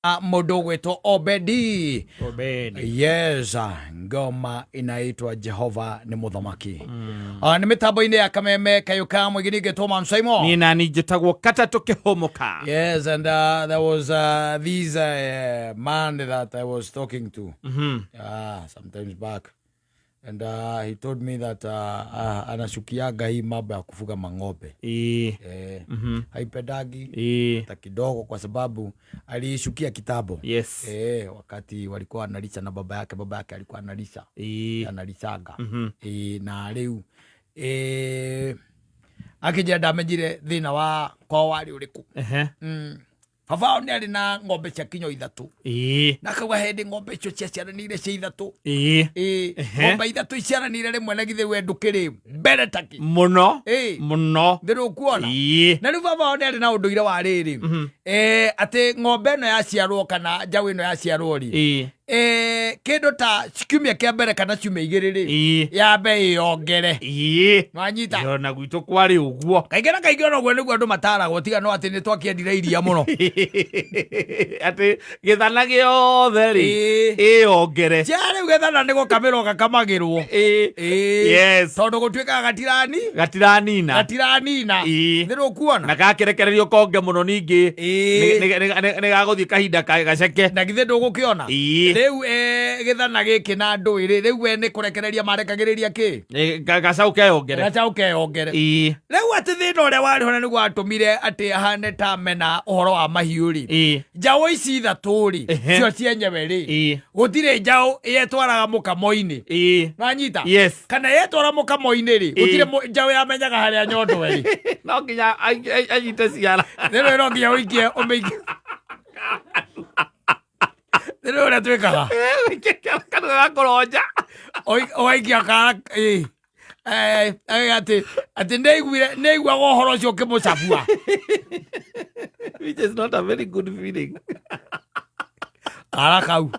Mũndũ ũgwĩtwo Obedi. Obedi. Yes, ngoma inaitwa Jehova nĩ mũthamaki. Nĩ mĩtambo-inĩ ya kameme kayũ ka mũingĩ ningĩtwo Man Simon. Niĩ nani njĩtagwo katatũ kĩhũmũka. Yes, and there was this man that I was talking to sometimes back. And he told me that anashukiaga hii mambo ya kufuga mang'ombe. Ĩĩ. Eh, haipendagi Ĩĩ. hata kidogo kwa sababu aliishukia kitambo. Eh, wakati walikuwa analisha na baba yake, baba yake alikuwa analisha. Analishaga. Eh, na rĩu eh, akĩnjĩra ndamenyire thĩna wa kwao warĩ ũrĩkũ. Baba wao nĩ arĩ na ng'ombe cia kinyo ithatũ. Na akauga hĩndĩ ng'ombe icio ciaciaranĩire cia ithatũ. Ĩĩ, ng'ombe ithatũ iciaranĩire rĩmwe na githĩ we ndũkĩrĩ mbere taki. Mũno. Ĩĩ. Mũno. Ndĩrĩ ũkuona. Na rĩu baba wao nĩ arĩ na ũndũire wa rĩrĩ. Eh, atĩ ng'ombe ĩno yaciarwo kana njaũ ĩno yaciarwo rĩ. Eh, kĩndũ ta kiumia kĩa mbere kana ciumia igĩrĩ rĩ. Yambe ĩyongere. Nwanyita. Ona gwitũ kwarĩ ũguo. Kaingĩ na kaingĩ ona ũguo nĩguo andũ mataragwo tiga no atĩ nĩ twakĩendire iria mũno. Atĩ gĩthana gĩothe rĩ. Ĩyongere. Cia rĩu gĩthana nĩ gũkamĩrwo gakamagĩrwo. Ĩĩ. Tondũ gũtuĩkaga gatirani Gatiranina. Gatiranina. Ĩĩ. Nĩ rũkuona. Na gakĩrekererio konge mũno ningĩ. Ĩĩ. Nĩ gagũthiĩ kahinda gaceke. Na githĩ ndũgũkĩona. Ĩĩ. Rĩu gĩthana gĩkĩ na ndũĩ rĩ, rĩu we nĩ kũrekereria marekagĩrĩria kĩ? Gacaũ keyongere. Gacaũ keyongere. Ĩĩ. Rĩu atĩ thĩna ũrĩa warĩ ho na nĩguo watũmire atĩ ahane ta mena ũhoro wa mahiũ rĩ. Njaũ ici ithatũ rĩ, cio cienyewe rĩ. Gũtirĩ njaũ yetwaraga mũkamo-inĩ. Nwanyita? Yes. Kana yetwara mũkamo-inĩ rĩ, gũtirĩ njaũ yamenyaga harĩa nyondo ĩrĩ. No nginya anyite ciara. Rĩrĩ no nginya ũikie ũmĩikie. Rĩrĩ ũrĩa twĩkaga. Ũikie kanua ga kũronja. Ũgaikia kara ĩĩ. Atĩ atĩ nĩaiguire nĩaiguaga ũhoro ũcio ũkĩmũcabua. Which is not a very good feeling. Kara kau.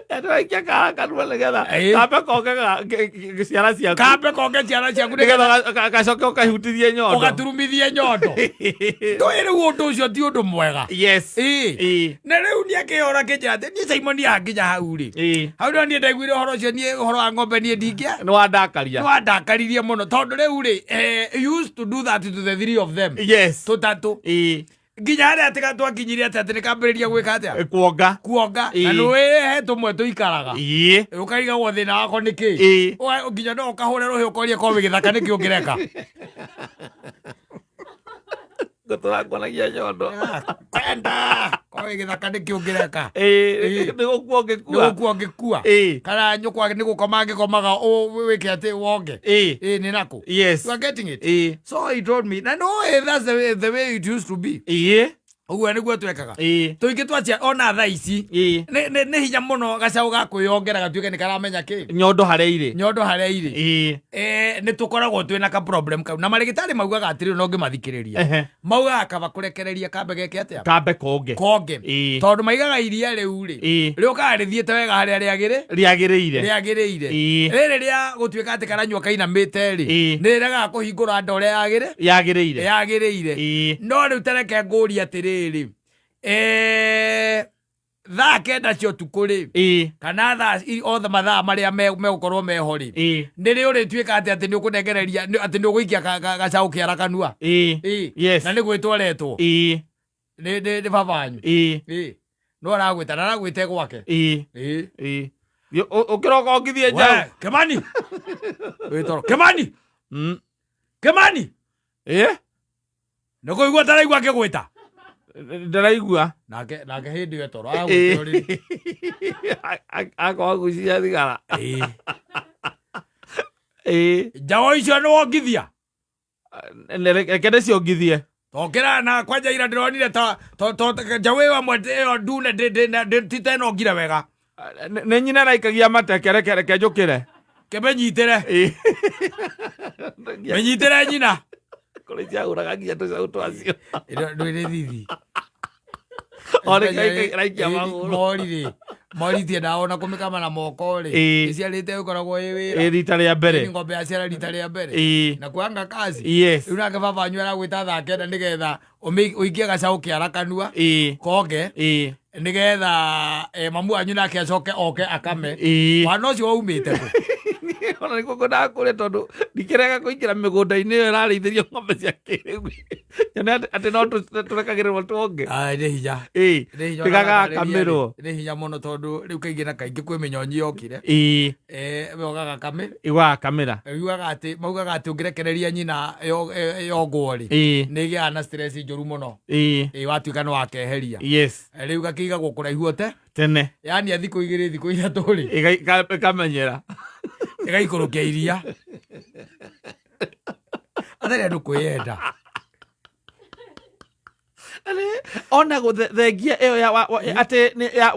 Andũ aikia kara kanua nĩgetha Ĩĩ. kambe konge ciara ciaku. Kambe konge ciara ciaku nĩgetha gacoke ũkahutithie nyondo. Ũgaturumithie nyondo. Ndũĩ rĩu ũndũ ũcio ti ũndũ mwega. Yes. Ĩĩ. Ĩĩ. Na rĩu nĩ akĩhora kĩnjĩra atĩ niĩ Simon anginya hau rĩ. Ĩĩ. Hau nĩho niĩ ndaiguire ũhoro ũcio niĩ ũhoro wa ng'ombe niĩ ndingĩa. Nĩ wandakaria. Nĩ wandakaririe mũno tondũ rĩu rĩ, you used to do that to the three of them. Yes. Tũtatũ. Ĩĩ. Nginya harĩa atĩ twakinyirie atĩ atĩ nĩ kambĩrĩria gwĩka atĩa? Kuonga. Kuonga. Ĩĩ. Na nĩũĩ he tũmwe tũikaraga. Ĩĩ. Ũkarigagwo thĩna wako nĩ kĩ? Ĩĩ. Nginya no ũkahũre rũhĩ ũkorie korwo wĩ gĩthaka nĩkĩ ũngĩreka. Ngũtũra nguonagia nyondo. Kwenda. Korwo wĩ gĩthaka nĩkĩ ũngĩreka. Ĩĩ. Nĩ gũkua ũngĩkua. Nĩ gũkua ũngĩkua. Ĩĩ. Kana nyũkwa nĩ gũkoma angĩkomaga wĩke atĩ wonge. Ĩĩ. Ĩĩ nĩ nakũ. Yes. You are getting it? Ĩĩ. So he told me, na no, that's the way it used to be. Ĩĩ. Ũguo nĩguo twekaga. Ĩĩ. Tũingĩ twacia ona thaa ici. Ĩĩ. Nĩ hinya mũno gacaũ ga kwĩyongera gatuĩke nĩ karamenya kĩ. Nyondo harĩa irĩ. Nyondo harĩa irĩ. Ĩĩ. Nĩ tũkoragwo twĩna ka problem kau. Na marĩgĩtarĩ maugaga atĩrĩ no ngĩmathikĩrĩria. Maugaga kaba kũrekereria kambe geke atĩa? Kambe konge. Konge. Ĩĩ. Tondũ maigaga iria rĩu rĩ. Ĩĩ. Rĩũkaga rĩthiĩte wega harĩa rĩagĩrĩ. Rĩagĩrĩire. Rĩagĩrĩire. Ĩĩ. Rĩrĩ rĩa gũtuĩka atĩ karanyua kainamĩte rĩ. Ĩĩ. Nĩ rĩregaga kũhingũra nda ũrĩa yagĩrĩ. Yagĩrĩire. Yagĩrĩire. Ĩĩ. No rĩu tareke ngũrie atĩrĩrĩ. Thaa kenda cia ũtukũ rĩ. Ĩĩ. Kana thaa othe mathaa marĩa megũkorwo meho rĩ. Ĩĩ. Nĩ rĩ ũrĩtuĩka atĩ atĩ nĩ ũkũnengereria, atĩ nĩ ũgũikia gacaũ kĩara kanua. Ĩĩ. Ĩĩ. Yes. Na nĩ gwĩtwo aretwo. Ĩĩ. Nĩ baba wanyu. Ĩĩ. Ĩĩ. No aragwĩta na aragwĩte gwake. Ĩĩ. Ĩĩ. Ĩĩ. Ũkĩroka ongithie njaũ. We, Kimani. Wĩtoro. Kimani. Kimani. Ĩĩ. Nĩ kũigua taraigua akĩgwĩta. Ndaraigua. Nake hĩndĩ ĩyo toro agwĩta ũrĩrĩ. Akorwo gucia thigara. Ĩĩ. Ĩĩ. Njaũ icio nĩ wongithia? Reke ndĩciongithie. Tokĩra na kwanja ira ndĩronire ta njaũ ĩyo ĩmwe ĩyo ndune ti ta ĩno ngire wega. Nĩ nyina araikagia mateke, reke njũkĩre. Kĩmĩnyitĩre. Ĩĩ. Mĩnyitĩre nyina. Kũrĩ ciahũraga nginya tũcaũ twacio. Ĩno ndwĩrĩ thithi. O rĩngĩ raikia magũrũ. Mori rĩ. Mori itiendaga ona kũmĩkama na moko rĩ. Ĩĩ. Ĩciarĩte ĩkoragwo ĩ wĩra. Ĩ rita rĩa Nĩ mbere. ng'ombe yaciara rita rĩa mbere. Ĩĩ. Na kuanga kazi. Yes. Rĩu nake baba wanyu aragwĩta thaa 9 nĩgetha ũikie gacaũ kĩara kanua Ĩĩ. konge Ĩĩ. nĩgetha mamu wanyu nake acoke oke akame. Ĩĩ. Mwana ũcio waumĩte kũ? Ona nĩkuo ngwendaga kũrĩa tondũ ndikĩrega kũingĩra mĩgũnda-inĩ ĩyo ĩrarĩithĩrio ng'ombe cia kĩrĩu. Nyone atĩ no tũrekagĩrĩrwo tuonge. Ai, nĩ hinya. Ĩĩ. Nĩ hinya Gĩgagakamĩrwo. Nĩ hinya mũno tondũ rĩu kaingĩ na kaingĩ kwĩ mĩnyonyi yokire. Ĩĩ. We ũgagakamĩ. Ĩgagakamĩra. Yugaga atĩ maugaga atĩ ũngĩrekereria nyina yongwo rĩ, Ĩĩ. nĩ ĩgĩaga na stress njũru mũno. Ĩĩ. Ĩĩ, watuĩka nĩ wakeheria. Yes. Rĩu gakĩigagwo kũraihu ote. Tene. Yaani thikũ 2 thikũ 3 rĩ. Ĩkamenyera. Ĩgaikũrũkia iria. Atarĩ andũ kwĩyenda. Ona gũthengia ĩyo ya atĩ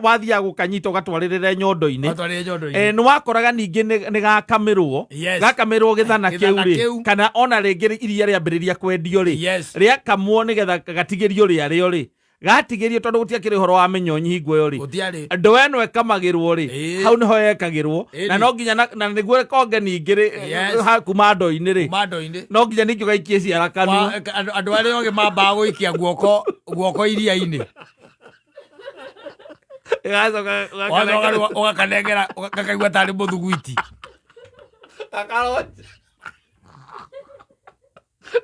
wathiaga gũkanyita ũgatwarĩrĩre nyondo-inĩ. Watwarĩrĩre nyondo-inĩ. Nĩ wakoraga ningĩ nĩ gakamĩrwo. Yes. Gakamĩrwo gĩthana kĩu Gĩthana rĩ. kĩu. Kana ona rĩngĩ iria rĩambĩrĩria kwendio rĩ. Yes. Rĩakamwo nĩgetha gatigĩrio rĩarĩo rĩ. Gatigĩrio tondũ gũtiakĩrĩ ũhoro wa mĩnyonyi hingo ĩyo rĩ. Gũtiarĩ. Ndoo ĩno ĩkamagĩrwo rĩ, Ĩĩ. hau nĩho yekagĩrwo. Ĩni. Na no nginya na nĩguo konge ningĩ rĩ, Yes. kuma ndoo-inĩ rĩ. Kuma ndoo-inĩ. No nginya ningĩ ũgaikie ciara kanua. Andũ arĩa ogĩ mambaga gũikia guoko iria-inĩ. Ĩgacoka Ũgacoka rĩu ũgakanengera, gakaigua tarĩ mũthuguiti. Gakaronja.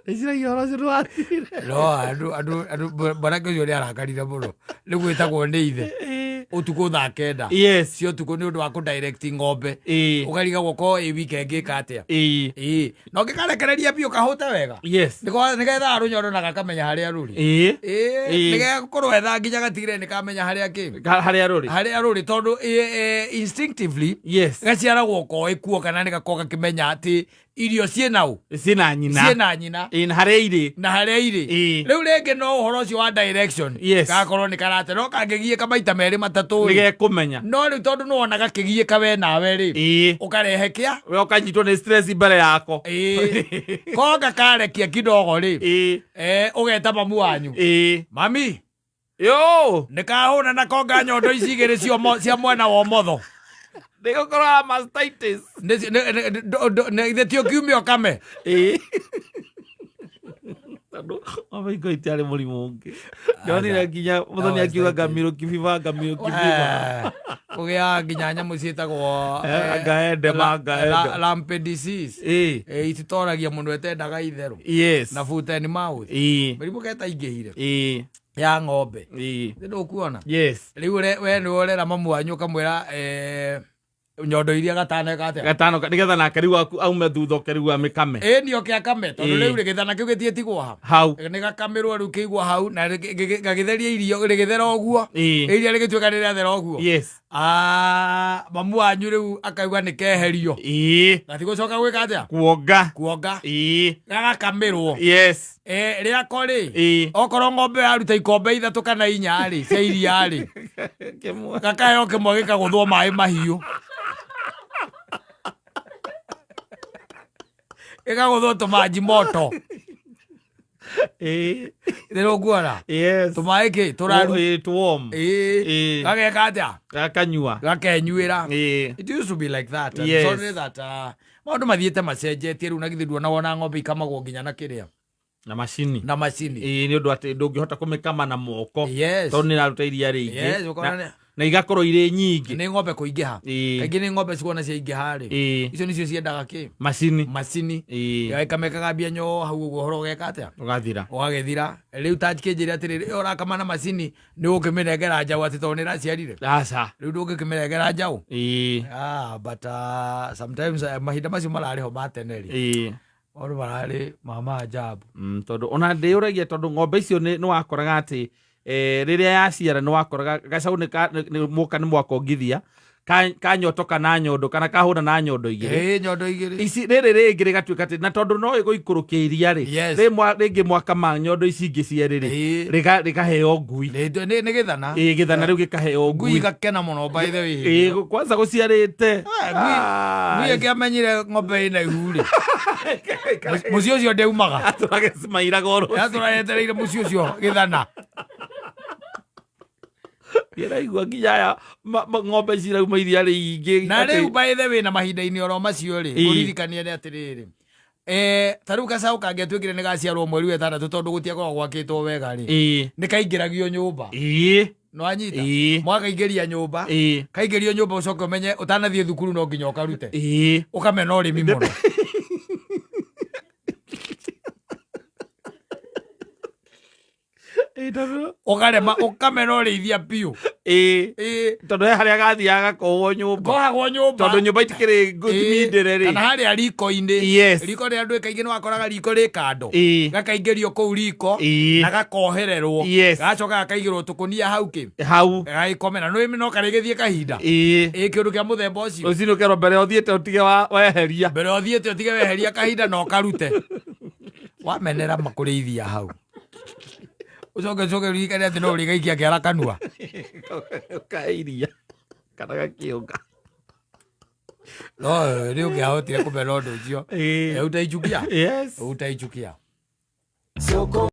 Ndĩciragia ũhoro ũcio nĩwathirire. No, andũ, mwanake ũcio nĩ arakarire mũno. Nĩ gwĩtagwo nĩ ithe. Ũtukũ thaa 9. Yes. Cia ũtukũ nĩ ũndũ wa kũ-direct ng'ombe. Ĩĩ. Ũkarigagwo ko ĩ wiki ĩngĩka atĩa. Ĩĩ. Ĩĩ. Na ũngĩkarekereria biũ kahũte wega. Yes. Nĩgethaga rũnyondo na gakamenya harĩa rũrĩ. Ĩĩ. Ĩĩ. Ĩĩ. Nĩgekũrwetha nginya gatigĩrĩre nĩkamenya harĩa kĩ. Harĩa rũrĩ. Harĩa rũrĩ tondũ instinctively Yes. gaciaragwo koĩ kuo kana nĩgakorwo gakĩmenya atĩ irio ciĩna ũ? Ciĩna nyina. Ciĩna nyina. Ĩĩ, na harĩa irĩ. Na harĩa irĩ. Ĩĩ. Rĩu rĩngĩ no ũhoro ũcio wa direction. Yes. Gakorwo nĩ karate no kangĩgiĩka maita merĩ matatũ rĩ. Nĩgekũmenya. No rĩu tondũ nĩwona gakĩgiĩka we nawe rĩ. Ĩĩ. Ũkarehe kĩa? We ũkanyitwo nĩ stress mbere yako. Ĩĩ. Konga karekia kidogo rĩ. Ĩĩ. Ũgeta mamu wanyu. Ĩĩ. Mami. Yo. Nĩkahũna na konga nyondo ici igĩrĩ cia mwena wa ũmotho. Nĩgũkorwo na mastitis. Nĩ tio kiumia ũkame. Ĩĩ. Tondũ ng'ombe hingo itiarĩ mũrimũ ũngĩ. Ndonire nginya mũthoni akiuga ngamilk fever, ngamilk fever. Kũgĩa nginya nyamũ ciĩtagwo, Anga edema, anga edema. lumpy disease. Ĩĩ. Ititoragia mũndũ etendaga itherũ. Yes. Na foot and mouth. Ĩĩ. Mĩrimũ keta ingĩhire. Ĩĩ. Ya ng'ombe. Ĩĩ. Nĩ ndũkuona? Yes. Rĩu we nĩwe ũrera mamu wanyu ũkamwĩra, nyondo iria gatano ĩka atĩa? Gatano nĩgetha nake rĩu aume thutha oke rĩu amĩkame. Ĩĩ, nĩ oke akame, tondũ Ĩĩ. rĩu rĩ, gĩthana kĩu gĩtiĩtigwo ha. Hau. Nĩ gakamĩrwo rĩu kĩigwo hau, na gagĩtheria irio, rĩgĩthera ũguo. Ĩĩ. Iria rĩgĩtuĩka nĩ rĩathera ũguo. Yes. Mamu wanyu rĩu akauga nĩ keherio. Ĩĩ. Gatigũcoka gwĩka atĩa? Kuonga. Kuonga. Ĩĩ. Gagakamĩrwo. Yes. Rĩako rĩ, Ĩĩ. okorwo ng'ombe yaruta ikombe 3 kana 4 rĩ, cia iria rĩ, Kĩmwe. gakaheo kĩmwe gĩkagũthwo maĩ mahiũ. Gĩkagũthwo tũmanji moto. Ĩĩ. Nĩrũkuona? Yes. Tũmaĩ kĩ? Tũraru. Ĩĩ, tũ warm. Ĩĩ. Ĩĩ. Gageka atĩa? Gakanyua. Gakenyuĩra. Ĩĩ. It used to be like that. And Yes. sorry that, maũndũ mathiĩte macenjetie rĩu na githĩ nduona wona ng'ombe ikamagwo nginya na kĩrĩa? Na macini. Na macini. Ĩĩ, nĩ ũndũ atĩ ndũngĩhota kũmĩkama na moko. Yes. Tondũ nĩ ĩraruta iria rĩingĩ. Yes, ũkona Na igakorwo irĩ nyingĩ. Nĩ ng'ombe kũingĩha. Ĩĩ. Kaingĩ nĩ ng'ombe cikuona ciaingĩha rĩ. Ĩĩ. Icio nĩcio ciendaga kĩ? Macini. Macini. Ĩĩ. Ĩkamekagambia nyoo hau ũguo ũhoro ũgeka atĩa? Ũgathira. Ũgagĩthira. Rĩu ta kĩnjĩre atĩrĩrĩ, ĩyo ũrakama na macini nĩ ũkĩmĩnengera njaũ atĩ tondũ nĩ ĩraciarire? Aca. Rĩu ndũngĩkĩmĩnengera njaũ? Ĩĩ. But sometimes mahinda macio mararĩ ho ma tene rĩ. Ĩĩ. Maũndũ mararĩ ma maajabu. Tondũ ona ndĩyũragia tondũ ng'ombe icio nĩ wakoraga atĩ, rĩrĩa yaciara nĩ wakoraga gacaũ nĩ mwoka nĩ mwakongithia, kanyotoka na nyondo kana kahũna na nyondo igĩrĩ. Ĩĩ, nyondo igĩrĩ. Ici rĩrĩ rĩngĩ rĩgatuĩka atĩ na tondũ no ĩgũikũrũkia iria rĩ, Yes. rĩngĩ mwakama nyondo ici ingĩ cierĩ rĩ, Ĩĩ. rĩkaheo ngui. Nĩ gĩthana. Ĩĩ, gĩthana rĩu gĩkaheo Ngui ngui. igakena mũno by the way. Ĩĩ, kwanza gũciarĩte. Ngui ĩngĩamenyire ng'ombe ĩna ihu rĩ, mũciĩ ũcio ndĩumaga. Atũrage cimairaga oro. Yatũra yetereire mũciĩ ũcio gĩthana. Ndĩraigua nginya aya ng'ombe cirauma iria rĩingĩ. Na rĩu by the way, na mahinda-inĩ oro macio rĩ, kũririkania nĩ atĩrĩrĩ, ta rĩu gacaũ kangĩatuĩkire nĩ gaciarwo mweri wa ĩtandatũ, tondũ gũtiakoragwo gwakĩtwo wega rĩ, nĩ kaingĩragio nyũmba. Nĩwanyita? Mwakaingĩria nyũmba, kaingĩrio nyũmba, ũcoke ũmenye ũtanathiĩ thukuru no nginya ũkarute. Ũkamena ũrĩmi mũno. Tondũ Ũkarema, ũkamena ũrĩithia biũ. Tondũ he harĩa gathiaga gakohwo nyũmba. Kohagwo nyũmba. Tondũ nyũmba itikĩrĩ ngũthimindĩre rĩ. Kana harĩa riko-inĩ. Riko rĩrĩa andũ kaingĩ nĩ wakoraga riko rĩ kando, gakaingĩrio kũu riko na gakohererwo. Gacoka gakaigĩrwo tũkũnia hau kĩ hau. Gagĩkomera nĩ no karĩgĩthiĩ kahinda. Kĩũndũ kĩa mũthemba ũcio. Rũcinĩ ũkerwo mbere ũthiĩte ũtige weheria. Mbere ũthiĩte ũtige weheria kahinda na ũkarute wamenera makũrĩithia hau, ũcoke ũririkane atĩ no ũrĩgaikia kĩara kanua. Kae iria kana gakĩũnga. No nĩ ũngĩahotire kũmena ũndũ ũcio. Utaichukia. Utaichukia.